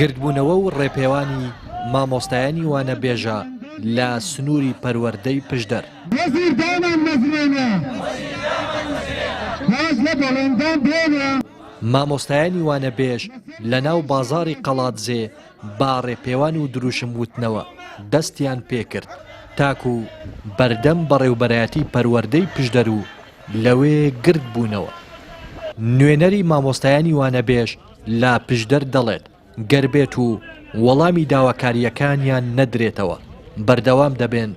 گردبوونەوە و ڕێپێوانی مامۆستایانی وانەبێژە لە سنووری پەروەردەی پشدەر. وەزیر دامانمەزرێنە، واز لە بەڵێندان بێنە. مامۆستایانی وانەبێژ لە ناو بازاڕی قەڵادزێ بە ڕێپێوان و دروشم وتنەوە دەستیان پێکرد تاکو بەردەم بەڕێوبەرایەتی پەروەردەی پشدەر و لەوێ گرد بوونەوە. نوێنەری مامۆستایانی وانەبێژ لە پشدەر دەڵێت، گەر بێت و وەڵامی داواکارییەکانیان نەدرێتەوە، بەردەوام دەبن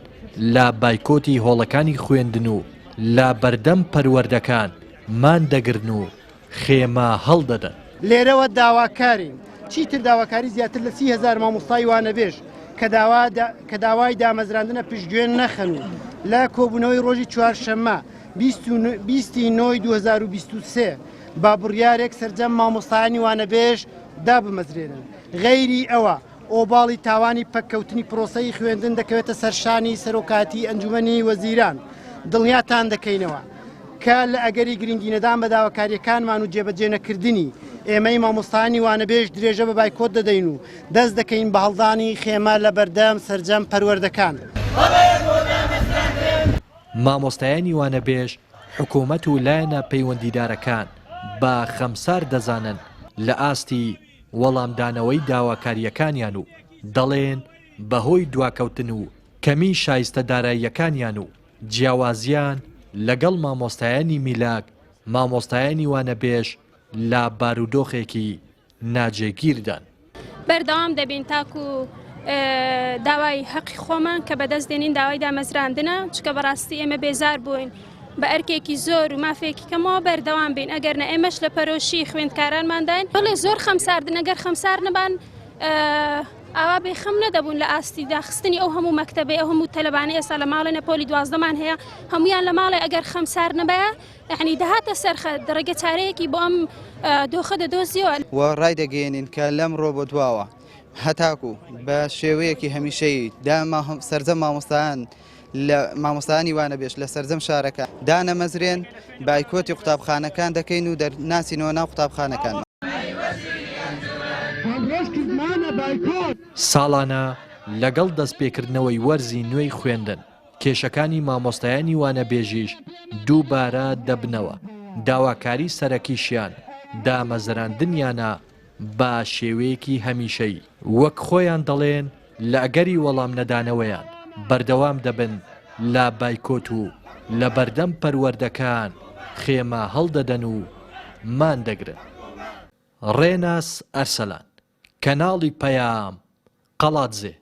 لە بایکۆتی هۆڵەکانی خوێندن و لە بەردەم پەروەردەکان مان دەگرن و خێمە هەڵدەدەن. لێرەوە داواکارین چیتر داواکاری زیاتر لە 30هزار مامۆستای وانەبێژ کە داوای دامەزراندنە پشتگوێ نەخەن و لە کۆبوونەوەی ڕۆژی چوارشەممە 20 ی نۆی 2023 با بڕیارێک سەرجەم مامۆستایانی وانەبێژ دابمەزرێنن غەیری ئەوە ئۆباڵی تاوانی پەککەوتنی پرۆسەی خوێندن دەکەوێتە سەر شانی سەرۆکایەتی ئەنجومەنی وەزیران، دڵنیاتان دەکەینەوە کە لە ئەگەری گرنگینەدان بە داواکارییەکانمان و جێبەجێ نەکردنی، ئێمەی مامۆستایانی وانەبێژ درێژە بە بایکۆت دەدەین و دەست دەکەین بە هەڵدانی خێمە لە بەردەم سەرجەم پەروەردەکان. مامۆستایانی وانەبێژ حکومەت و لایەنە پەیوەندیدارەکان بە خەمسارد دەزانن لە ئاستی وەڵامدانەوەی داواکارییەکانیان و دەڵێن بەهۆی دواکەوتن و کەمی شایستە داراییەکانیان و جیاوازیان لەگەڵ مامۆستایانی میلاک، مامۆستایانی وانەبێژ لە بارودۆخێکی ناجێگیردان. بەردەوام دەبین تاکو داوای هەقی خۆمان کە بەدەست دێنین داوای دامەزراندنە چکە بەڕاستی ئێمە بێزار بووین بە ئەرکێکی زۆر و مافێکی کەمەوە بەردەوام بین ئەگەر نە ئێمەش لە پەرۆشی خوێندکارانمانداین بەڵێ زۆر خەمساردن ئەگەر خەمسار نەبان ئاوا بێخەم نەدەبوون لە ئاستی داخستنی ئەو هەموو مەکتەبەی ئەو هەموو تەلەبانەی ئێستا لە ماڵێ نە پۆلی دوازدەمان هەیە هەمویان لە ماڵێ ئەگەر خەمسار نەبایە یعنی دەهاتە سەرخەت ڕێگە چارەیەکی بۆ ئەم دۆخە دەدۆزیەوە. و ڕایدەگەیەنین کە لەمڕۆ بۆ دواوە هەتاکو بە شێوەیەکی هەمیشەیی سەرجەم مامۆستایان لە مامۆستایانی وانەبێژ لە سەرجەم شارەکان دانەمەزرێن بایکۆتی قوتابخانەکان دەکەین و دەرناسینەوە ناو قوتابخانەکان. ساڵانە لەگەڵ دەستپێکردنەوەی وەرزی نوێی خوێندن، کێشەکانی مامۆستایانی وانەبێژیش دووبارە دەبنەوە، داواکاری سەرەکیشیان دامەزراندنیانە بە شێوەیەکی هەمیشەیی، وەک خۆیان دەڵێن لە ئەگەری وەڵام نەدانەوەیان بەردەوام دەبن لە بایکۆت و لە بەردەم پەروەردەکان خێمە هەڵدەدەن و مان دەگرن. ڕێناس ئەرسەلان، کەناڵی پەیام، قەڵادزێ.